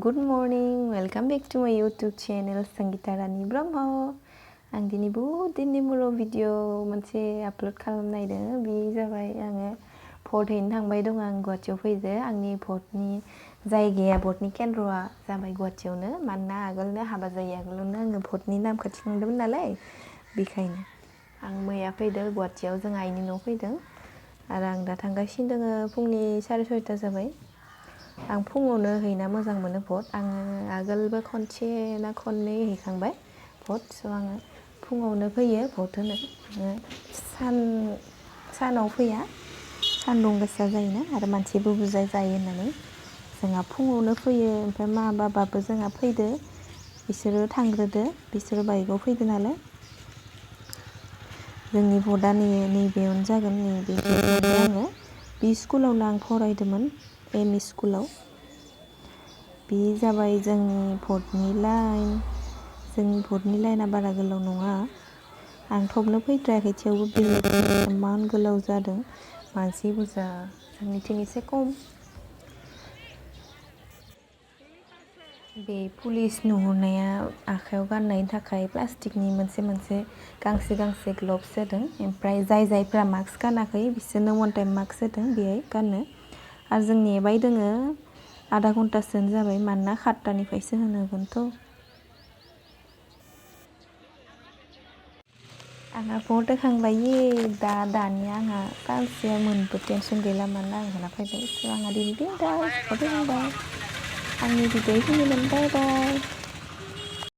Good morning, welcome back to my YouTube channel Sangeeta Rani Brahma. आं दिनै बहुद दिननि उनाव भिडिअ मोनसे आपल'ड खालामनो नागिरदों। बे जाबाय आङो भट हैनो थांबाय दं। आं गुवाहाटीयाव फैदो। आंनि भटनि जायगाया भटनि केन्द्रआ जाबाय गुवाहाटीयावनो। मानोना आगोलनो हाबा जायै आगोलावनो आङो भटनि नामखौ थिखांदोंमोन नालाय, बेखायनो आं मैया फैदों गुवाहाटीयाव। जों आइनि न'आव फैदों आरो आं दा थांगासिनो दङ। फुंनि 6:30 जाबाय। आं फुङावनो हैना मोजां मोनो भट। आङो आगोलबो खनसे ना खननै हैखांबाय भट। स' आङो फुङावनो फैयो भट होनो। सानाव फैया, सान्दुं गोसा जायोना आरो मानसिबो बुरजा जायो होननानै जोंहा फुङावनो फैयो। ओमफ्राय मा बाबाबो जोंहा फैदो, बिसोरो थांग्रोदो, बिसोरो बाइकआव फैदो नालाय। जोंनि भटआ नैबेयावनो जागोन। नैबे आङो बे स्कुलावनो आं फरायदोंमोन, एम इ स्कुलाव। बे जाबाय जोंनि भटनि लाइन। जोंनि भटनि लाइना बारा गोलाव नङा। आं थबनो फैद्रायाखै, थेवबो बे इमान गोलाव जादों। मानसि बुरजा, जोंनिथिं एसे खम। बे पुलिस नुहुरनाया आखायाव गाननायनि थाखाय प्लास्टिकनि मोनसे गांसे ग्लभ्स होदों। ओमफ्राय जायफ्रा मास्क गानाखै बिसोरनो वान टाइम मास्क होदों बेहाय गाननो। आरो जों नेबाय दोङो, आधा घन्टासोआनो जाबाय। मानोना 7टानिफ्रायसो होगोनथ'। आंहा भट होखांबाय। दानिया आंहा सानसेया मोनबो टेनसन गैला। मानोना आं होना फैबाय। स' आंहा दिनै बिन्दास भट होखांबाय। आंनि भिडिअ' बेखिनिमोन। बाय बाय।